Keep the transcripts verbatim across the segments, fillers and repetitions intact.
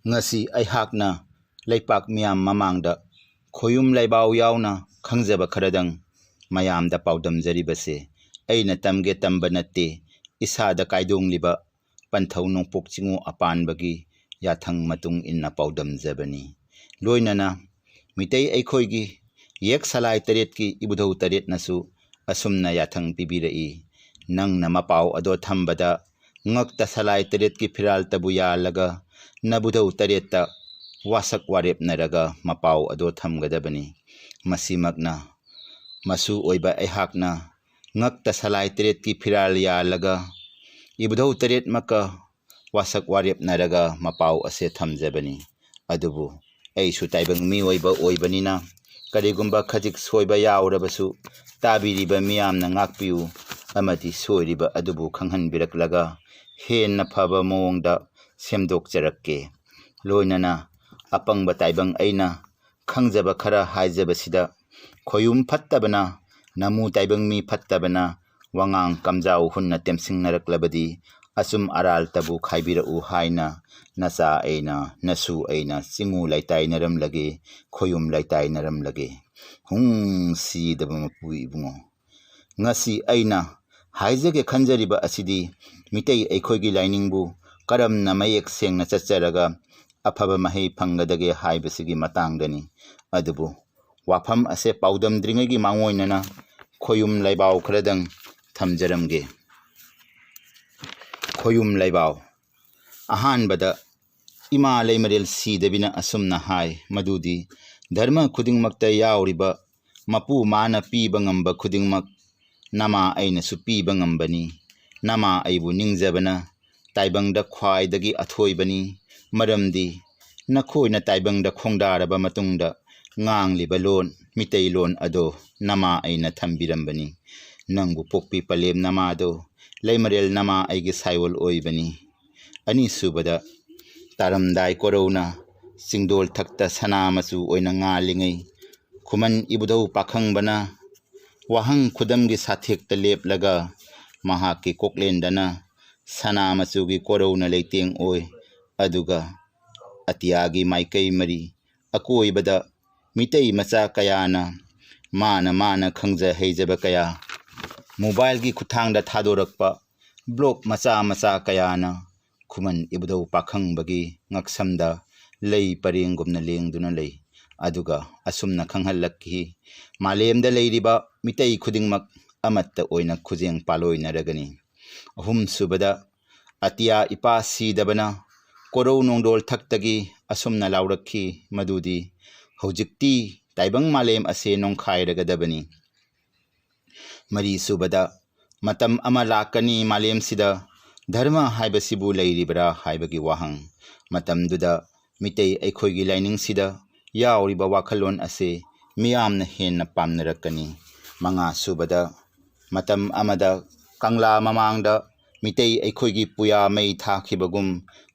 ꯉꯁꯤ ꯑꯩꯍꯥꯛꯅ ꯂꯩꯄꯥꯛ ꯃꯤꯌꯥꯝ ꯃꯃꯥꯡꯗ ꯈꯣꯌꯨꯝ ꯂꯩꯕꯥꯎ ꯌꯥꯎꯅ ꯈꯪꯖꯕ ꯈꯔꯗꯪ ꯃꯌꯥꯝꯗ ꯄꯥꯎꯗꯝꯖꯔꯤꯕꯁꯦ ꯑꯩꯅ ꯇꯝꯒꯦ ꯇꯝꯕ ꯅꯠꯇꯦ, ꯏꯁꯥꯗ ꯀꯥꯏꯗꯣꯡꯂꯤꯕ ꯄꯟꯊꯧ ꯅꯣꯡꯄꯣꯛ ꯆꯤꯡꯉꯨ ꯑꯄꯥꯟꯕꯒꯤ ꯌꯥꯊꯪ ꯃꯇꯨꯡ ꯏꯟꯅ ꯄꯥꯎꯗꯝꯖꯕꯅꯤ꯫ ꯂꯣꯏꯅꯅ ꯃꯤꯇꯩ ꯑꯩꯈꯣꯏꯒꯤ ꯌꯦꯛ ꯁꯂꯥꯏ ꯇꯔꯦꯠꯀꯤ ꯏꯕꯨꯙꯧ ꯇꯔꯦꯠꯅꯁꯨ ꯑꯁꯨꯝꯅ ꯌꯥꯊꯪ ꯄꯤꯕꯤꯔꯛꯏ, "ꯅꯪꯅ ꯃꯄꯥꯎ ꯑꯗꯣ ꯊꯝꯕꯗ ꯉꯛꯇ ꯁꯂꯥꯏ ꯇꯔꯦꯠꯀꯤ ꯐꯤꯔꯥꯜꯇꯕꯨ ꯌꯥꯜꯂꯒ ꯅꯕꯨꯙꯧ ꯇꯔꯦꯠꯇ ꯋꯥꯁꯛ ꯋꯥꯔꯦꯞꯅꯔꯒ ꯃꯄꯥꯎ ꯑꯗꯣ ꯊꯝꯒꯗꯕꯅꯤ꯫ ꯃꯁꯤꯃꯛꯅ ꯃꯁꯨ ꯑꯣꯏꯕ ꯑꯩꯍꯥꯛꯅ ꯉꯛꯇ ꯁꯂꯥꯏ ꯇꯔꯦꯠꯀꯤ ꯐꯤꯔꯥꯜ ꯌꯥꯜꯂꯒ ꯏꯕꯨꯙꯧ ꯇꯔꯦꯠꯃꯛꯀ ꯋꯥꯁꯛ ꯋꯥꯔꯦꯞꯅꯔꯒ ꯃꯄꯥꯎ ꯑꯁꯦ ꯊꯝꯖꯕꯅꯤ꯫ ꯑꯗꯨꯕꯨ ꯑꯩꯁꯨ ꯇꯥꯏꯕꯪ ꯃꯤꯑꯣꯏꯕ ꯑꯣꯏꯕꯅꯤꯅ ꯀꯔꯤꯒꯨꯝꯕ ꯈꯖꯤꯛ ꯁꯣꯏꯕ ꯌꯥꯎꯔꯕꯁꯨ ꯇꯥꯕꯤꯔꯤꯕ ꯃꯤꯌꯥꯝꯅ ꯉꯥꯛꯄꯤꯌꯨ ꯑꯃꯗꯤ ꯁꯣꯏꯔꯤꯕ ꯑꯗꯨꯕꯨ ꯈꯪꯍꯟꯕꯤꯔꯛꯂꯒ ꯍꯦꯟꯅ ꯐꯕ ꯃꯑꯣꯡꯗ ꯁꯦꯝꯗꯣꯛꯆꯔꯛꯀꯦ꯫ ꯂꯣꯏꯅꯅ ꯑꯄꯪꯕ ꯇꯥꯏꯕꯪ ꯑꯩꯅ ꯈꯪꯖꯕ ꯈꯔ ꯍꯥꯏꯖꯕꯁꯤꯗ, ꯈꯣꯌꯨꯝ ꯐꯠꯇꯕꯅ, ꯅꯃꯨ ꯇꯥꯏꯕꯪ ꯃꯤ ꯐꯠꯇꯕꯅ ꯋꯥꯉꯥꯡ ꯀꯝꯖꯥꯎ ꯍꯨꯟꯅ ꯇꯦꯝꯁꯤꯡꯅꯔꯛꯂꯕꯗꯤ ꯑꯆꯨꯝ ꯑꯔꯥꯜꯇꯕꯨ ꯈꯥꯏꯕꯤꯔꯛꯎ ꯍꯥꯏꯅ ꯅꯆꯥ ꯑꯩꯅ, ꯅꯁꯨ ꯑꯩꯅ ꯆꯤꯡꯉꯨ ꯂꯩꯇꯥꯏꯅꯔꯝꯂꯒꯦ, ꯈꯣꯌꯨꯝ ꯂꯩꯇꯥꯏꯅꯔꯝꯂꯒꯦ꯫ ꯍꯨꯡ, ꯁꯤꯗꯕ ꯃꯄꯨ ꯏꯕꯨꯡꯉꯣ꯫ ꯉꯁꯤ ꯑꯩꯅ ꯍꯥꯏꯖꯒꯦ ꯈꯟꯖꯔꯤꯕ ꯑꯁꯤꯗꯤ ꯃꯤꯇꯩ ꯑꯩꯈꯣꯏꯒꯤ ꯂꯥꯏꯅꯤꯡꯕꯨ ꯀꯔꯝꯅ ꯃꯌꯦꯛ ꯁꯦꯡꯅ ꯆꯠꯆꯔꯒ ꯑꯐꯕ ꯃꯍꯩ ꯐꯪꯒꯗꯒꯦ ꯍꯥꯏꯕꯁꯤꯒꯤ ꯃꯇꯥꯡꯗꯅꯤ꯫ ꯑꯗꯨꯕꯨ ꯋꯥꯐꯝ ꯑꯁꯦ ꯄꯥꯎꯗꯝꯗ꯭ꯔꯤꯉꯩꯒꯤ ꯃꯥꯡꯑꯣꯏꯅꯅ ꯈꯣꯌꯨꯝ ꯂꯩꯕꯥꯎ ꯈꯔꯗꯪ ꯊꯝꯖꯔꯝꯒꯦ꯫ ꯈꯣꯌꯨꯝ ꯂꯩꯕꯥꯎ꯫ ꯑꯍꯥꯟꯕꯗ ꯏꯃꯥ ꯂꯩꯃꯔꯦꯜ ꯁꯤꯗꯕꯤꯅ ꯑꯁꯨꯝꯅ ꯍꯥꯏ, ꯃꯗꯨꯗꯤ ꯙꯔꯃ ꯈꯨꯗꯤꯡꯃꯛꯇ ꯌꯥꯎꯔꯤꯕ ꯃꯄꯨ ꯃꯥꯅ ꯄꯤꯕ ꯉꯝꯕ ꯈꯨꯗꯤꯡꯃꯛ ꯅꯃꯥ ꯑꯩꯅꯁꯨ ꯄꯤꯕ ꯉꯝꯕꯅꯤ꯫ ꯅꯃꯥ ꯑꯩꯕꯨ ꯅꯤꯡꯖꯕꯅ ꯇꯥꯏꯕꯪꯗ ꯈ꯭ꯋꯥꯏꯗꯒꯤ ꯑꯊꯣꯏꯕꯅꯤ꯫ ꯃꯔꯝꯗꯤ ꯅꯈꯣꯏꯅ ꯇꯥꯏꯕꯪꯗ ꯈꯣꯡꯗꯥꯔꯕ ꯃꯇꯨꯡꯗ ꯉꯥꯡꯂꯤꯕ ꯂꯣꯟ, ꯃꯤꯇꯩꯂꯣꯟ ꯑꯗꯣ ꯅꯃꯥ ꯑꯩꯅ ꯊꯝꯕꯤꯔꯝꯕꯅꯤ꯫ ꯅꯪꯕꯨ ꯄꯣꯛꯄꯤ ꯄꯂꯦꯝ ꯅꯃꯥꯗꯣ ꯂꯩꯃꯔꯦꯜ ꯅꯃꯥ ꯑꯩꯒꯤ ꯁꯥꯏꯑꯣꯜ ꯑꯣꯏꯕꯅꯤ꯫ ꯑꯅꯤꯁꯨꯕꯗ, ꯇꯥꯔꯝꯗꯥꯏ ꯀꯣꯔꯧꯅ ꯆꯤꯡꯗꯣꯜ ꯊꯛꯇ ꯁꯅꯥ ꯃꯆꯨ ꯑꯣꯏꯅ ꯉꯥꯜꯂꯤꯉꯩ ꯈꯨꯃꯟ ꯏꯕꯨꯙꯧ ꯄꯥꯈꯪꯕꯅ ꯋꯥꯍꯪ ꯈꯨꯗꯝꯒꯤ ꯁꯥꯊꯦꯛꯇ ꯂꯦꯞꯂꯒ ꯃꯍꯥꯛꯀꯤ ꯀꯣꯛꯂꯦꯟꯗꯅ ꯁꯅꯥ ꯃꯆꯨꯒꯤ ꯀꯣꯔꯧꯅ ꯂꯩꯇꯦꯡ ꯑꯣꯏ꯫ ꯑꯗꯨꯒ ꯑꯇꯤꯌꯥꯒꯤ ꯃꯥꯏꯀꯩ ꯃꯔꯤ, ꯑꯀꯣꯏꯕꯗ ꯃꯤꯇꯩ ꯃꯆꯥ ꯀꯌꯥꯅ ꯃꯥꯅ ꯃꯥꯅ ꯈꯪꯖ ꯍꯩꯖꯕ ꯀꯌꯥ mobileꯒꯤ ꯈꯨꯠꯊꯥꯡꯗ ꯊꯥꯗꯣꯔꯛꯄ vlog ꯃꯆꯥ ꯃꯆꯥ ꯀꯌꯥꯅ ꯈꯨꯃꯟ ꯏꯕꯨꯙꯧ ꯄꯥꯈꯪꯕꯒꯤ ꯉꯛꯁꯝꯗ ꯂꯩ ꯄꯔꯦꯡꯒꯨꯝꯅ ꯂꯦꯡꯗꯨꯅ ꯂꯩ꯫ ꯑꯗꯨꯒ ꯑꯁꯨꯝꯅ ꯈꯪꯍꯜꯂꯛꯈꯤ, ꯃꯥꯂꯦꯝꯗ ꯂꯩꯔꯤꯕ ꯃꯤꯇꯩ ꯈꯨꯗꯤꯡꯃꯛ ꯑꯃꯠꯇ ꯑꯣꯏꯅ ꯈꯨꯖꯦꯡ ꯄꯥꯂꯣꯏꯅꯔꯒꯅꯤ꯫ ꯑꯍꯨꯝꯁꯨꯕꯗ, ꯑꯇꯤꯌꯥ ꯏꯄꯥ ꯁꯤꯗꯕꯅ ꯀꯣꯔꯧ ꯅꯣꯡꯗꯣꯜ ꯊꯛꯇꯒꯤ ꯑꯁꯨꯝꯅ ꯂꯥꯎꯔꯛꯈꯤ ꯃꯗꯨꯗꯤ, "ꯍꯧꯖꯤꯛꯇꯤ ꯇꯥꯏꯕꯪ ꯃꯥꯂꯦꯝ ꯑꯁꯦ ꯅꯣꯡꯈꯥꯏꯔꯒꯗꯕꯅꯤ"꯫ ꯃꯔꯤꯁꯨꯕꯗ, "ꯃꯇꯝ ꯑꯃ ꯂꯥꯛꯀꯅꯤ ꯃꯥꯂꯦꯝꯁꯤꯗ, ꯙꯔꯃ ꯍꯥꯏꯕꯁꯤꯕꯨ ꯂꯩꯔꯤꯕ꯭ꯔꯥ?" ꯍꯥꯏꯕꯒꯤ ꯋꯥꯍꯪ꯫ ꯃꯇꯝꯗꯨꯗ ꯃꯤꯇꯩ ꯑꯩꯈꯣꯏꯒꯤ ꯂꯥꯏꯅꯤꯡꯁꯤꯗ ꯌꯥꯎꯔꯤꯕ ꯋꯥꯈꯜꯂꯣꯟ ꯑꯁꯦ ꯃꯤꯌꯥꯝꯅ ꯍꯦꯟꯅ ꯄꯥꯝꯅꯔꯛꯀꯅꯤ꯫ ꯃꯉꯥꯁꯨꯕꯗ, ꯃꯇꯝ ꯑꯃꯗ ꯀꯪꯂꯥ ꯃꯃꯥꯡꯗ ꯃꯤꯇꯩ ꯑꯩꯈꯣꯏꯒꯤ ꯄꯨꯌꯥ ꯃꯩ ꯊꯥꯈꯤꯕꯒꯨꯝ,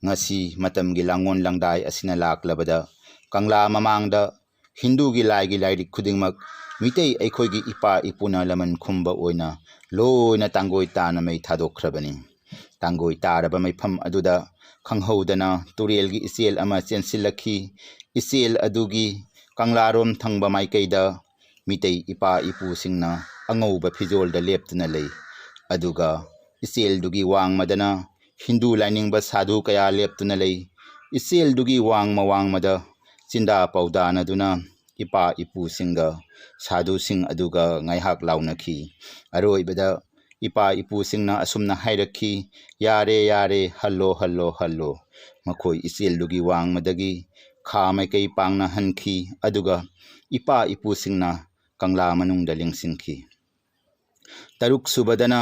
ꯉꯁꯤ ꯃꯇꯝꯒꯤ ꯂꯥꯡꯑꯣꯟ ꯂꯪꯗꯥꯏ ꯑꯁꯤꯅ ꯂꯥꯛꯂꯕꯗ, ꯀꯪꯂꯥ ꯃꯃꯥꯡꯗ ꯍꯤꯟꯗꯨꯒꯤ ꯂꯥꯏꯒꯤ ꯂꯥꯏꯔꯤꯛ ꯈꯨꯗꯤꯡꯃꯛ ꯃꯤꯇꯩ ꯑꯩꯈꯣꯏꯒꯤ ꯏꯄꯥ ꯏꯄꯨꯅ ꯂꯃꯟ ꯈꯨꯝꯕ ꯑꯣꯏꯅ ꯂꯣꯏꯅ ꯇꯥꯡꯒꯣꯏ ꯇꯥꯅ ꯃꯩ ꯊꯥꯗꯣꯛꯈ꯭ꯔꯕꯅꯤ꯫ ꯇꯥꯡꯒꯣꯏ ꯇꯥꯔꯕ ꯃꯤꯐꯝ ꯑꯗꯨꯗ ꯈꯪꯍꯧꯗꯅ ꯇꯨꯔꯦꯜꯒꯤ ꯏꯆꯦꯜ ꯑꯃ ꯆꯦꯟꯁꯤꯜꯂꯛꯈꯤ꯫ ꯏꯆꯦꯜ ꯑꯗꯨꯒꯤ ꯀꯪꯂꯥꯔꯣꯝ ꯊꯪꯕ ꯃꯥꯏꯀꯩꯗ ꯃꯤꯇꯩ ꯏꯄꯥ ꯏꯄꯨꯁꯤꯡꯅ ꯑꯉꯧꯕ ꯐꯤꯖꯣꯜꯗ ꯂꯦꯞꯇꯨꯅ ꯂꯩ꯫ ꯑꯗꯨꯒ ꯏꯆꯦꯜꯗꯨꯒꯤ ꯋꯥꯡꯃꯗꯅ ꯍꯤꯟꯗꯨ ꯂꯥꯏꯅꯤꯡꯕ ꯁꯥꯙꯨ ꯀꯌꯥ ꯂꯦꯞꯇꯨꯅ ꯂꯩ꯫ ꯏꯆꯦꯜꯗꯨꯒꯤ ꯋꯥꯡꯃ ꯋꯥꯡꯃꯗ ꯆꯤꯟꯗꯥ ꯄꯥꯎꯗꯥꯅꯗꯨꯅ ꯏꯄꯥ ꯏꯄꯨꯁꯤꯡꯒ ꯁꯥꯙꯨꯁꯤꯡ ꯑꯗꯨꯒ ꯉꯥꯏꯍꯥꯛ ꯂꯥꯎꯅꯈꯤ꯫ ꯑꯔꯣꯏꯕꯗ ꯏꯄꯥ ꯏꯄꯨꯁꯤꯡꯅ ꯑꯁꯨꯝꯅ ꯍꯥꯏꯔꯛꯈꯤ, "ꯌꯥꯔꯦ, ꯌꯥꯔꯦ, ꯍꯜꯂꯣ, ꯍꯜꯂꯣ, ꯍꯜꯂꯣ"꯫ ꯃꯈꯣꯏ ꯏꯆꯦꯜꯗꯨꯒꯤ ꯋꯥꯡꯃꯗꯒꯤ ꯈꯥ ꯃꯥꯏꯀꯩ ꯄꯥꯡꯅ ꯍꯟꯈꯤ꯫ ꯑꯗꯨꯒ ꯏꯄꯥ ꯏꯄꯨꯁꯤꯡꯅ ꯀꯪꯂꯥ ꯃꯅꯨꯡꯗ ꯂꯦꯡꯁꯤꯟꯈꯤ꯫ ꯇꯔꯨꯛ ꯁꯨꯕꯗꯅ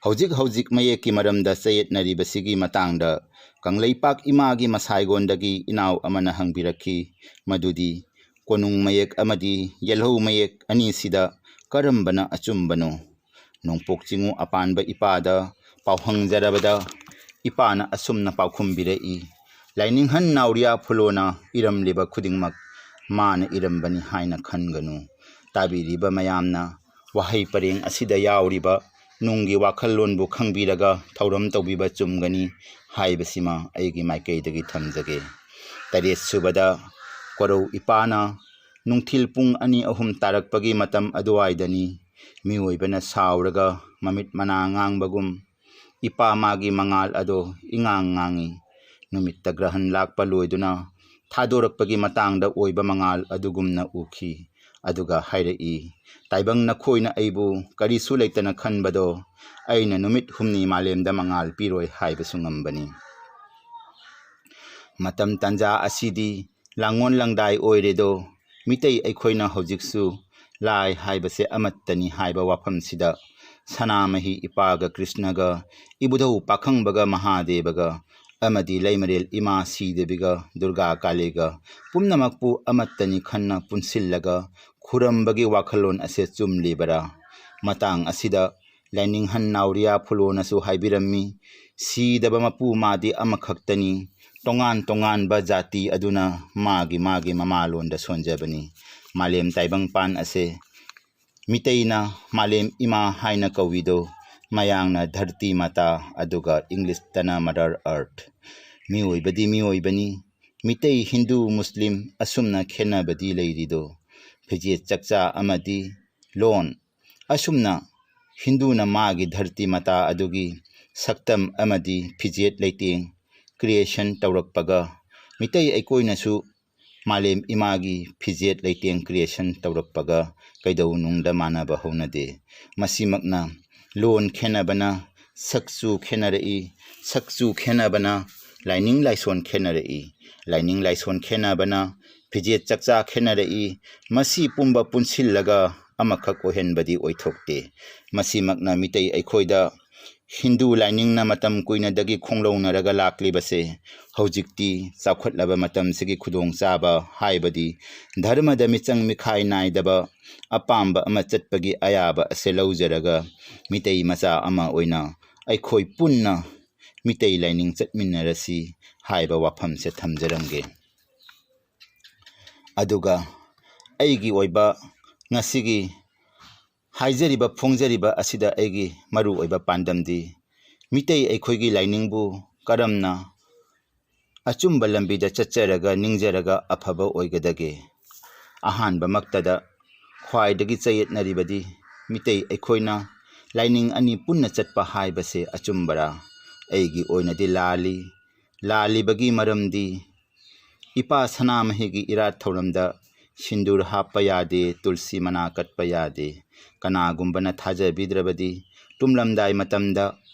ꯍꯧꯖꯤꯛ ꯍꯧꯖꯤꯛ ꯃꯌꯦꯛꯀꯤ ꯃꯔꯝꯗ ꯆꯌꯦꯠꯅꯔꯤꯕꯁꯤꯒꯤ ꯃꯇꯥꯡꯗ ꯀꯪꯂꯩꯄꯥꯛ ꯏꯃꯥꯒꯤ ꯃꯁꯥꯏꯒꯣꯟꯗꯒꯤ ꯏꯅꯥꯎ ꯑꯃꯅ ꯍꯪꯕꯤꯔꯛꯈꯤ, ꯃꯗꯨꯗꯤ ꯀꯣꯅꯨꯡ ꯃꯌꯦꯛ ꯑꯃꯗꯤ ꯌꯦꯜꯍꯧ ꯃꯌꯦꯛ ꯑꯅꯤꯁꯤꯗ ꯀꯔꯝꯕꯅ ꯑꯆꯨꯝꯕꯅꯣ? ꯅꯣꯡꯄꯣꯛ ꯆꯤꯡꯉꯨ ꯑꯄꯥꯟꯕ ꯏꯄꯥꯗ ꯄꯥꯎ ꯍꯪꯖꯔꯕꯗ ꯏꯄꯥꯅ ꯑꯁꯨꯝꯅ ꯄꯥꯎꯈꯨꯝꯕꯤꯔꯛꯏ, "ꯂꯥꯏꯅꯤꯡꯍꯟ ꯅꯥꯎꯔꯤꯌꯥ ꯐꯨꯂꯣꯅ ꯏꯔꯝꯂꯤꯕ ꯈꯨꯗꯤꯡꯃꯛ ꯃꯥꯅ ꯏꯔꯝꯕꯅꯤ ꯍꯥꯏꯅ ꯈꯟꯒꯅꯨ"꯫ ꯇꯥꯕꯤꯔꯤꯕ ꯃꯌꯥꯝꯅ ꯋꯥꯍꯩ ꯄꯔꯦꯡ ꯑꯁꯤꯗ ꯌꯥꯎꯔꯤꯕ ꯅꯨꯡꯒꯤ ꯋꯥꯈꯜꯂꯣꯟꯕꯨ ꯈꯪꯕꯤꯔꯒ ꯊꯧꯔꯝ ꯇꯧꯕꯤꯕ ꯆꯨꯝꯒꯅꯤ ꯍꯥꯏꯕꯁꯤꯃ ꯑꯩꯒꯤ ꯃꯥꯏꯀꯩꯗꯒꯤ ꯊꯝꯖꯒꯦ꯫ ꯇꯔꯦꯠ ꯁꯨꯕꯗ ꯀꯣꯔꯧ ꯏꯄꯥꯅ ꯅꯨꯡꯊꯤꯜ ꯄꯨꯡ ꯑꯅꯤ ꯑꯍꯨꯝ ꯇꯥꯔꯛꯄꯒꯤ ꯃꯇꯝ ꯑꯗꯨꯋꯥꯏꯗꯅꯤ꯫ ꯃꯤꯑꯣꯏꯕꯅ ꯁꯥꯎꯔꯒ ꯃꯃꯤꯠ ꯃꯅꯥ ꯉꯥꯡꯕꯒꯨꯝ ꯏꯄꯥ ꯃꯥꯒꯤ ꯃꯉꯥꯜ ꯑꯗꯣ ꯏꯉꯥꯡ ꯉꯥꯡꯉꯤ꯫ ꯅꯨꯃꯤꯠꯇ ꯒ꯭ꯔꯍꯟ ꯂꯥꯛꯄ ꯂꯣꯏꯗꯨꯅ ꯊꯥꯗꯣꯔꯛꯄꯒꯤ ꯃꯇꯥꯡꯗ ꯑꯣꯏꯕ ꯃꯉꯥꯜ ꯑꯗꯨꯒꯨꯝꯅ ꯎꯈꯤ꯫ ꯑꯗꯨꯒ ꯍꯥꯏꯔꯛꯏ, "ꯇꯥꯏꯕꯪ ꯅꯈꯣꯏꯅ ꯑꯩꯕꯨ ꯀꯔꯤꯁꯨ ꯂꯩꯇꯅ ꯈꯟꯕꯗꯣ ꯑꯩꯅ ꯅꯨꯃꯤꯠ ꯍꯨꯝꯅꯤ ꯃꯥꯂꯦꯝꯗ ꯃꯉꯥꯜ ꯄꯤꯔꯣꯏ ꯍꯥꯏꯕꯁꯨ ꯉꯝꯕꯅꯤ"꯫ ꯃꯇꯝ ꯇꯥꯟꯖꯥ ꯑꯁꯤꯗꯤ ꯂꯥꯡꯉꯣꯟ ꯂꯪꯗꯥꯏ ꯑꯣꯏꯔꯦꯗꯣ꯫ ꯃꯤꯇꯩ ꯑꯩꯈꯣꯏꯅ ꯍꯧꯖꯤꯛꯁꯨ ꯂꯥꯏ ꯍꯥꯏꯕꯁꯦ ꯑꯃꯠꯇꯅꯤ ꯍꯥꯏꯕ ꯋꯥꯐꯝꯁꯤꯗ ꯁꯅꯥꯃꯍꯤ ꯏꯄꯥꯒ ꯀ꯭ꯔꯤꯁꯅꯒ, ꯏꯕꯨꯙꯧ ꯄꯥꯈꯪꯕꯒ ꯃꯍꯥꯗꯦꯕꯒ ꯑꯃꯗꯤ ꯂꯩꯃꯔꯦꯜ ꯏꯃꯥ ꯁꯤꯗꯦꯕꯤꯒ ꯗꯨꯔꯒꯥ ꯀꯥꯂꯤꯒ ꯄꯨꯝꯅꯃꯛꯄꯨ ꯑꯃꯠꯇꯅꯤ ꯈꯟꯅ ꯄꯨꯟꯁꯤꯜꯂꯒ ꯈꯨꯔꯝꯕꯒꯤ ꯋꯥꯈꯜꯂꯣꯟ ꯑꯁꯦ ꯆꯨꯝꯂꯤꯕꯔꯥ? ꯃꯇꯥꯡ ꯑꯁꯤꯗ ꯂꯥꯏꯅꯤꯡꯍꯟ ꯅꯥꯎꯔꯤꯌꯥ ꯐꯨꯂꯣꯅꯁꯨ ꯍꯥꯏꯕꯤꯔꯝꯃꯤ, "ꯁꯤꯗꯕ ꯃꯄꯨ ꯃꯥꯗꯤ ꯑꯃꯈꯛꯇꯅꯤ, ꯇꯣꯉꯥꯟ ꯇꯣꯉꯥꯟꯕ ꯖꯥꯇꯤ ꯑꯗꯨꯅ ꯃꯥꯒꯤ ꯃꯥꯒꯤ ꯃꯃꯥꯂꯣꯟꯗ ꯁꯣꯟꯖꯕꯅꯤ"꯫ ꯃꯥꯂꯦꯝ ꯇꯥꯏꯕꯪꯄꯥꯟ ꯑꯁꯦ ꯃꯤꯇꯩꯅ ꯃꯥꯂꯦꯝ ꯏꯃꯥ ꯍꯥꯏꯅ ꯀꯧꯏꯗꯣ, ꯃꯌꯥꯡꯅ ꯙꯔꯇꯤ ꯃꯥꯇꯥ, ꯑꯗꯨꯒ ꯏꯪꯂꯤꯁꯇꯅ ꯃꯗꯔ ꯑꯔꯊ꯫ ꯃꯤꯑꯣꯏꯕꯗꯤ ꯃꯤꯑꯣꯏꯕꯅꯤ꯫ ꯃꯤꯇꯩ, ꯍꯤꯟꯗꯨ, ꯃꯨꯁꯂꯤꯝ ꯑꯁꯨꯝꯅ ꯈꯦꯠꯅꯕꯗꯤ ꯂꯩꯔꯤꯗꯣ꯫ ꯐꯤꯖꯦꯠ ꯆꯛꯆꯥ ꯑꯃꯗꯤ ꯂꯣꯟ꯫ ꯑꯁꯨꯝꯅ ꯍꯤꯟꯗꯨꯅ ꯃꯥꯒꯤ ꯙꯔꯇꯤ ꯃꯥꯇꯥ ꯑꯗꯨꯒꯤ ꯁꯛꯇꯝ ꯑꯃꯗꯤ ꯐꯤꯖꯦꯠ ꯂꯩꯇꯦꯡ ꯀ꯭ꯔꯤꯌꯦꯁꯟ ꯇꯧꯔꯛꯄꯒ, ꯃꯤꯇꯩ ꯑꯩꯈꯣꯏꯅꯁꯨ ꯃꯥꯂꯦꯝ ꯏꯃꯥꯒꯤ ꯐꯤꯖꯦꯠ ꯂꯩꯇꯦꯡ ꯀ꯭ꯔꯤꯌꯦꯁꯟ ꯇꯧꯔꯛꯄꯒ ꯀꯩꯗꯧꯅꯨꯡꯗ ꯃꯥꯟꯅꯕ ꯍꯧꯅꯗꯦ꯫ ꯃꯁꯤꯃꯛꯅ ꯂꯣꯟ ꯈꯦꯠꯅꯕꯅ ꯁꯛꯆꯨ ꯈꯦꯠꯅꯔꯛꯏ, ꯁꯛꯆꯨ ꯈꯦꯠꯅꯕꯅ ꯂꯥꯏꯅꯤꯡ ꯂꯥꯏꯁꯣꯟ ꯈꯦꯠꯅꯔꯛꯏ, ꯂꯥꯏꯅꯤꯡ ꯂꯥꯏꯁꯣꯟ ꯈꯦꯠꯅꯕꯅ ꯐꯤꯖꯦꯠ ꯆꯛꯆꯥ ꯈꯦꯠꯅꯔꯛꯏ꯫ ꯃꯁꯤ ꯄꯨꯝꯕ ꯄꯨꯟꯁꯤꯜꯂꯒ ꯑꯃꯈꯛ ꯑꯣꯏꯍꯟꯕꯗꯤ ꯑꯣꯏꯊꯣꯛꯇꯦ꯫ ꯃꯁꯤꯃꯛꯅ ꯃꯤꯇꯩ ꯑꯩꯈꯣꯏꯗ ꯍꯤꯟꯗꯨ ꯂꯥꯏꯅꯤꯡꯅ ꯃꯇꯝ ꯀꯨꯏꯅꯗꯒꯤ ꯈꯣꯡꯂꯧꯅꯔꯒ ꯂꯥꯛꯂꯤꯕꯁꯦ ꯍꯧꯖꯤꯛꯇꯤ ꯆꯥꯎꯈꯠꯂꯕ ꯃꯇꯝꯁꯤꯒꯤ ꯈꯨꯗꯣꯡꯆꯥꯕ, ꯍꯥꯏꯕꯗꯤ ꯙꯔꯃꯗ ꯃꯤꯆꯪ ꯃꯤꯈꯥꯏ ꯅꯥꯏꯗꯕ ꯑꯄꯥꯝꯕ ꯑꯃ ꯆꯠꯄꯒꯤ ꯑꯌꯥꯕ ꯑꯁꯦ ꯂꯧꯖꯔꯒ ꯃꯤꯇꯩ ꯃꯆꯥ ꯑꯃ ꯑꯣꯏꯅ ꯑꯩꯈꯣꯏ ꯄꯨꯟꯅ ꯃꯤꯇꯩ ꯂꯥꯏꯅꯤꯡ ꯆꯠꯃꯤꯟꯅꯔꯁꯤ ꯍꯥꯏꯕ ꯋꯥꯐꯝꯁꯦ ꯊꯝꯖꯔꯝꯒꯦ꯫ ꯑꯗꯨꯒ ꯑꯩꯒꯤ ꯑꯣꯏꯕ ꯉꯁꯤꯒꯤ ꯍꯥꯏꯖꯔꯤꯕ ꯐꯣꯡꯖꯔꯤꯕ ꯑꯁꯤꯗ ꯑꯩꯒꯤ ꯃꯔꯨ ꯑꯣꯏꯕ ꯄꯥꯟꯗꯝꯗꯤ ꯃꯤꯇꯩ ꯑꯩꯈꯣꯏꯒꯤ ꯂꯥꯏꯅꯤꯡꯕꯨ ꯀꯔꯝꯅ ꯑꯆꯨꯝꯕ ꯂꯝꯕꯤꯗ ꯆꯠꯆꯔꯒ ꯅꯤꯡꯖꯔꯒ ꯑꯐꯕ ꯑꯣꯏꯒꯗꯒꯦ? ꯑꯍꯥꯟꯕꯃꯛꯇꯗ ꯈ꯭ꯋꯥꯏꯗꯒꯤ ꯆꯌꯦꯠꯅꯔꯤꯕꯗꯤ ꯃꯤꯇꯩ ꯑꯩꯈꯣꯏꯅ ꯂꯥꯏꯅꯤꯡ ꯑꯅꯤ ꯄꯨꯟꯅ ꯆꯠꯄ ꯍꯥꯏꯕꯁꯦ ꯑꯆꯨꯝꯕꯔꯥ? ꯑꯩꯒꯤ ꯑꯣꯏꯅꯗꯤ ꯂꯥꯜꯂꯤ꯫ ꯂꯥꯜꯂꯤꯕꯒꯤ ꯃꯔꯝꯗꯤ ꯏꯄꯥ ꯁꯅꯥꯃꯍꯤꯒꯤ ꯏꯔꯥꯠ ꯊꯧꯔꯝꯗ ꯁꯤꯟꯗꯨꯔ ꯍꯥꯞꯄ ꯌꯥꯗꯦ, ꯇꯨꯜꯁꯤ ꯃꯅꯥ ꯀꯠꯄ ꯌꯥꯗꯦ꯫ ꯀꯅꯥꯒꯨꯝꯕꯅ ꯊꯥꯖꯕꯤꯗ꯭ꯔꯕꯗꯤ ꯇꯨꯝꯂꯝꯗꯥꯏ ꯃꯇꯝꯗ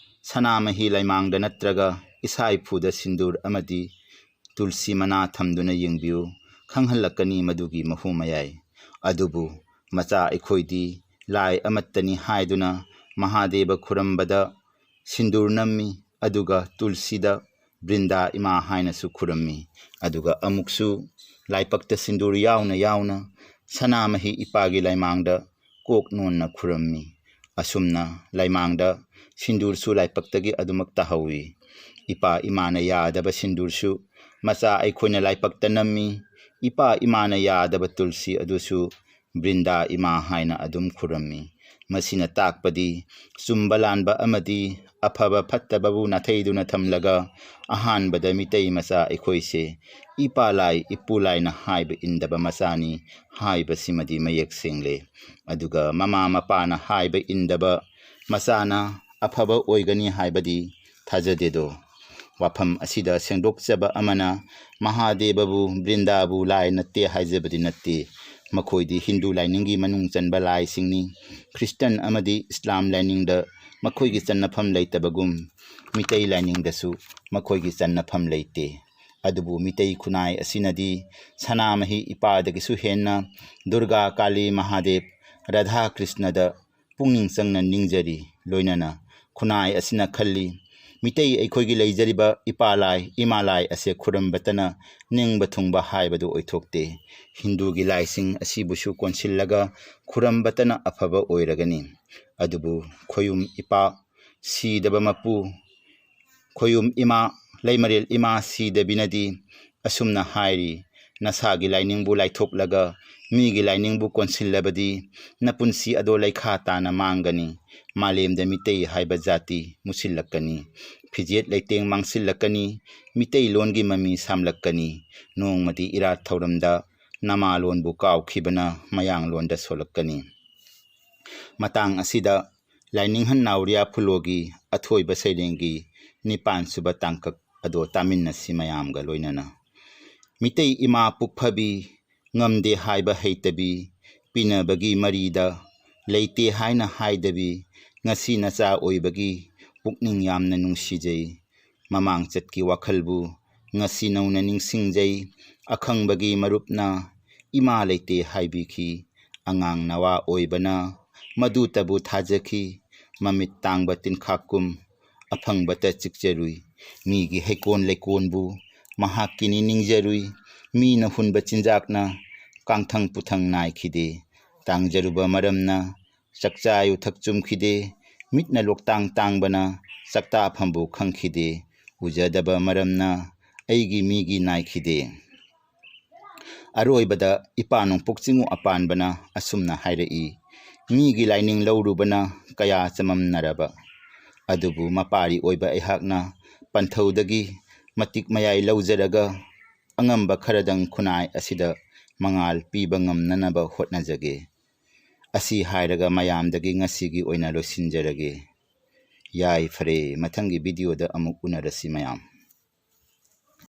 ꯁꯅꯥꯃꯍꯤ ꯂꯩꯃꯥꯡꯗ ꯅꯠꯇ꯭ꯔꯒ ꯏꯁꯥ ꯏꯐꯨꯗ ꯁꯤꯟꯗꯨꯔ ꯑꯃꯗꯤ ꯇꯨꯜꯁꯤ ꯃꯅꯥ ꯊꯝꯗꯨꯅ ꯌꯦꯡꯕꯤꯌꯨ, ꯈꯪꯍꯜꯂꯛꯀꯅꯤ ꯃꯗꯨꯒꯤ ꯃꯍꯨ ꯃꯌꯥꯏ꯫ ꯑꯗꯨꯕꯨ ꯃꯆꯥ ꯑꯩꯈꯣꯏꯗꯤ ꯂꯥꯏ ꯑꯃꯠꯇꯅꯤ ꯍꯥꯏꯗꯨꯅ ꯃꯍꯥꯗꯦꯕ ꯈꯨꯔꯝꯕꯗ ꯁꯤꯟꯗꯨꯔ ꯅꯝꯃꯤ, ꯑꯗꯨꯒ ꯇꯨꯜꯁꯤꯗ ꯕ꯭ꯔꯤꯟꯗꯥ ꯏꯃꯥ ꯍꯥꯏꯅꯁꯨ ꯈꯨꯔꯝꯃꯤ꯫ ꯑꯗꯨꯒ ꯑꯃꯨꯛꯁꯨ ꯂꯥꯏꯄꯛꯇ ꯁꯤꯟꯗꯨꯔ ꯌꯥꯎꯅ ꯌꯥꯎꯅ ꯁꯅꯥꯃꯍꯤ ꯏꯄꯥꯒꯤ ꯂꯩꯃꯥꯡꯗ ꯀꯣꯛ ꯅꯣꯟꯅ ꯈꯨꯔꯝꯃꯤ꯫ ꯑꯁꯨꯝꯅ ꯂꯩꯃꯥꯡꯗ ꯁꯤꯟꯗꯨꯔꯁꯨ ꯂꯥꯏꯄꯛꯇꯒꯤ ꯑꯗꯨꯃꯛ ꯇꯥꯍꯧꯏ꯫ ꯏꯄꯥ ꯏꯃꯥꯅ ꯌꯥꯗꯕ ꯁꯤꯟꯗꯨꯔꯁꯨ ꯃꯆꯥ ꯑꯩꯈꯣꯏꯅ ꯂꯥꯏꯄꯛꯇ ꯅꯝꯃꯤ꯫ ꯏꯄꯥ ꯏꯃꯥꯅ ꯌꯥꯗꯕ ꯇꯨꯜꯁꯤ ꯑꯗꯨꯁꯨ ꯕ꯭ꯔꯤꯟꯗꯥ ꯏꯃꯥ ꯍꯥꯏꯅ ꯑꯗꯨꯝ ꯈꯨꯔꯝꯃꯤ꯫ ꯃꯁꯤꯅ ꯇꯥꯛꯄꯗꯤ ꯆꯨꯝꯕ ꯂꯥꯟꯕ ꯑꯃꯗꯤ ꯑꯐꯕ ꯐꯠꯇꯕꯕꯨ ꯅꯥꯊꯩꯗꯨꯅ ꯊꯝꯂꯒ ꯑꯍꯥꯟꯕꯗ ꯃꯤꯇꯩ ꯃꯆꯥ ꯑꯩꯈꯣꯏꯁꯦ ꯏꯄꯥ ꯂꯥꯏ ꯏꯄꯨ ꯂꯥꯏꯅ ꯍꯥꯏꯕ ꯏꯟꯗꯕ ꯃꯆꯥꯅꯤ ꯍꯥꯏꯕꯁꯤꯃꯗꯤ ꯃꯌꯦꯛ ꯁꯦꯡꯂꯦ꯫ ꯑꯗꯨꯒ ꯃꯃꯥ ꯃꯄꯥꯅ ꯍꯥꯏꯕ ꯏꯟꯗꯕ ꯃꯆꯥꯅ ꯑꯐꯕ ꯑꯣꯏꯒꯅꯤ ꯍꯥꯏꯕꯗꯤ ꯊꯥꯖꯗꯦꯗꯣ꯫ ꯋꯥꯐꯝ ꯑꯁꯤꯗ ꯁꯦꯡꯗꯣꯛꯆꯕ ꯑꯃꯅ, ꯃꯍꯥꯗꯦꯕꯕꯨ ꯕ꯭ꯔꯤꯟꯗꯥꯕꯨ ꯂꯥꯏ ꯅꯠꯇꯦ ꯍꯥꯏꯖꯕꯗꯤ ꯅꯠꯇꯦ꯫ ꯃꯈꯣꯏꯗꯤ ꯍꯤꯟꯗꯨ ꯂꯥꯏꯅꯤꯡꯒꯤ ꯃꯅꯨꯡ ꯆꯟꯕ ꯂꯥꯏꯁꯤꯡꯅꯤ꯫ ꯈ꯭ꯔꯤꯁꯇꯟ ꯑꯃꯗꯤ ꯏꯁꯂꯥꯝ ꯂꯥꯏꯅꯤꯡꯗ ꯃꯈꯣꯏꯒꯤ ꯆꯟꯅꯐꯝ ꯂꯩꯇꯕꯒꯨꯝ, ꯃꯤꯇꯩ ꯂꯥꯏꯅꯤꯡꯗꯁꯨ ꯃꯈꯣꯏꯒꯤ ꯆꯟꯅꯐꯝ ꯂꯩꯇꯦ꯫ ꯑꯗꯨꯕꯨ ꯃꯤꯇꯩ ꯈꯨꯟꯅꯥꯏ ꯑꯁꯤꯅꯗꯤ ꯁꯅꯥꯃꯍꯤ ꯏꯄꯥꯗꯒꯤꯁꯨ ꯍꯦꯟꯅ ꯗꯨꯔꯒꯥ, ꯀꯥꯂꯤ, ꯃꯍꯥꯗꯦꯕ, ꯔꯥꯙꯥ ꯀ꯭ꯔꯤꯁꯅꯗ ꯄꯨꯛꯅꯤꯡ ꯆꯪꯅ ꯅꯤꯡꯖꯔꯤ꯫ ꯂꯣꯏꯅꯅ ꯈꯨꯟꯅꯥꯏ ꯑꯁꯤꯅ ꯈꯜꯂꯤ, ꯃꯤꯇꯩ ꯑꯩꯈꯣꯏꯒꯤ ꯂꯩꯖꯔꯤꯕ ꯏꯄꯥ ꯂꯥꯏ, ꯏꯃꯥ ꯂꯥꯏ ꯑꯁꯦ ꯈꯨꯔꯝꯕꯇꯅ ꯅꯤꯡꯕ ꯊꯨꯡꯕ ꯍꯥꯏꯕꯗꯨ ꯑꯣꯏꯊꯣꯛꯇꯦ꯫ ꯍꯤꯟꯗꯨꯒꯤ ꯂꯥꯏꯁꯤꯡ ꯑꯁꯤꯕꯨꯁꯨ ꯀꯣꯟꯁꯤꯜꯂꯒ ꯈꯨꯔꯝꯕꯇꯅ ꯑꯐꯕ ꯑꯣꯏꯔꯒꯅꯤ꯫ ꯑꯗꯨꯕꯨ ꯈꯣꯌꯨꯝ ꯏꯄꯥ ꯁꯤꯗꯕ ꯃꯄꯨ, ꯈꯣꯌꯨꯝ ꯏꯃꯥ, ꯂꯩꯃꯔꯦꯜ ꯏꯃꯥ ꯁꯤꯗꯕꯤꯅꯗꯤ ꯑꯁꯨꯝꯅ ꯍꯥꯏꯔꯤ, ꯅꯁꯥꯒꯤ ꯂꯥꯏꯅꯤꯡꯕꯨ ꯂꯥꯏꯊꯣꯛꯂꯒ ꯃꯤꯒꯤ ꯂꯥꯏꯅꯤꯡꯕꯨ ꯀꯣꯟꯁꯤꯜꯂꯕꯗꯤ ꯅꯄꯨꯟꯁꯤ ꯑꯗꯣ ꯂꯩꯈꯥ ꯇꯥꯅ ꯃꯥꯡꯒꯅꯤ꯫ ꯃꯥꯂꯦꯝꯗ ꯃꯤꯇꯩ ꯍꯥꯏꯕ ꯖꯥꯇꯤ ꯃꯨꯁꯤꯜꯂꯛꯀꯅꯤ꯫ ꯐꯤꯖꯦꯠ ꯂꯩꯇꯦꯡ ꯃꯥꯡꯁꯤꯜꯂꯛꯀꯅꯤ꯫ ꯃꯤꯇꯩꯂꯣꯟꯒꯤ ꯃꯃꯤ ꯁꯥꯝꯂꯛꯀꯅꯤ꯫ ꯅꯣꯡꯃꯗꯤ ꯏꯔꯥꯠ ꯊꯧꯔꯝꯗ ꯅꯃꯥꯂꯣꯟꯕꯨ ꯀꯥꯎꯈꯤꯕꯅ ꯃꯌꯥꯡꯂꯣꯟꯗ ꯁꯣꯜꯂꯛꯀꯅꯤ꯫ ꯃꯇꯥꯡ ꯑꯁꯤꯗ ꯂꯥꯏꯅꯤꯡꯍꯟ ꯅꯥꯎꯔꯤꯌꯥ ꯐꯨꯂꯣꯒꯤ ꯑꯊꯣꯏꯕ ꯁꯩꯔꯦꯡꯒꯤ ꯅꯤꯄꯥꯟ ꯁꯨꯕ ꯇꯥꯡꯀꯛ ꯑꯗꯣ ꯇꯥꯃꯤꯟꯅꯁꯤ ꯃꯌꯥꯝꯒ ꯂꯣꯏꯅꯅ꯫ ꯃꯤꯇꯩ ꯏꯃꯥ ꯄꯨꯛꯐꯕꯤ, ꯉꯝꯗꯦ ꯍꯥꯏꯕ ꯍꯩꯇꯕꯤ, ꯄꯤꯅꯕꯒꯤ ꯃꯔꯤꯗ ꯂꯩꯇꯦ ꯍꯥꯏꯅ ꯍꯥꯏꯗꯕꯤ, ꯉꯁꯤ ꯅꯆꯥ ꯑꯣꯏꯕꯒꯤ ꯄꯨꯛꯅꯤꯡ ꯌꯥꯝꯅ ꯅꯨꯡꯁꯤꯖꯩ꯫ ꯃꯃꯥꯡꯆꯠꯀꯤ ꯋꯥꯈꯜꯕꯨ ꯉꯁꯤ ꯅꯧꯅ ꯅꯤꯡꯁꯤꯡꯖꯩ꯫ ꯑꯈꯪꯕꯒꯤ ꯃꯔꯨꯞꯅ ꯏꯃꯥ ꯂꯩꯇꯦ ꯍꯥꯏꯕꯤꯈꯤ꯫ ꯑꯉꯥꯡ ꯅꯋꯥ ꯑꯣꯏꯕꯅ ꯃꯗꯨꯇꯕꯨ ꯊꯥꯖꯈꯤ꯫ ꯃꯃꯤꯠ ꯇꯥꯡꯕ ꯇꯤꯟꯈꯥꯛꯀꯨꯝ ꯑꯐꯪꯕꯇ ꯆꯤꯛꯆꯔꯨꯏ꯫ ꯃꯤꯒꯤ ꯍꯩꯀꯣꯟ ꯂꯩꯀꯣꯟꯕꯨ ꯃꯍꯥꯛꯀꯤꯅꯤ ꯅꯤꯡꯖꯔꯨꯏ꯫ ꯃꯤꯅ ꯍꯨꯟꯕ ꯆꯤꯟꯖꯥꯛꯅ ꯀꯥꯡꯊꯪ ꯄꯨꯊꯪ ꯅꯥꯏꯈꯤꯗꯦ꯫ ꯇꯥꯡꯖꯔꯨꯕ ꯃꯔꯝꯅ ꯆꯥꯛꯆꯥ ꯌꯨꯊꯛ ꯆꯨꯝꯈꯤꯗꯦ꯫ ꯃꯤꯠꯅ ꯂꯣꯛꯇꯥꯡ ꯇꯥꯡꯕꯅ ꯆꯥꯛꯇꯥꯐꯝꯕꯨ ꯈꯪꯈꯤꯗꯦ꯫ ꯎꯖꯗꯕ ꯃꯔꯝꯅ ꯑꯩꯒꯤ ꯃꯤꯒꯤ ꯅꯥꯏꯈꯤꯗꯦ꯫ ꯑꯔꯣꯏꯕꯗ ꯏꯄꯥ ꯅꯣꯡꯄꯣꯛ ꯆꯤꯡꯉꯨ ꯑꯄꯥꯟꯕꯅ ꯑꯁꯨꯝꯅ ꯍꯥꯏꯔꯛꯏ, "ꯃꯤꯒꯤ ꯂꯥꯏꯅꯤꯡ ꯂꯧꯔꯨꯕꯅ ꯀꯌꯥ ꯆꯃꯝꯅꯔꯕ, ꯑꯗꯨꯕꯨ ꯃꯄꯥꯔꯤ ꯑꯣꯏꯕ ꯑꯩꯍꯥꯛꯅ ꯄꯟꯊꯧꯗꯒꯤ ꯃꯇꯤꯛ ꯃꯌꯥꯏ ꯂꯧꯖꯔꯒ ꯑꯉꯝꯕ ꯈꯔꯗꯪ ꯈꯨꯟꯅꯥꯏ ꯑꯁꯤꯗ ꯃꯉꯥꯜ ꯄꯤꯕ ꯉꯝꯅꯅꯕ ꯍꯣꯠꯅꯖꯒꯦ"꯫ ꯑꯁꯤ ꯍꯥꯏꯔꯒ ꯃꯌꯥꯝꯗꯒꯤ ꯉꯁꯤꯒꯤ ꯑꯣꯏꯅ ꯂꯣꯏꯁꯤꯟꯖꯔꯒꯦ꯫ ꯌꯥꯏꯐꯔꯦ, ꯃꯊꯪꯒꯤ ꯚꯤꯗꯤꯑꯣꯗ ꯑꯃꯨꯛ ꯎꯅꯔꯁꯤ ꯃꯌꯥꯝ꯫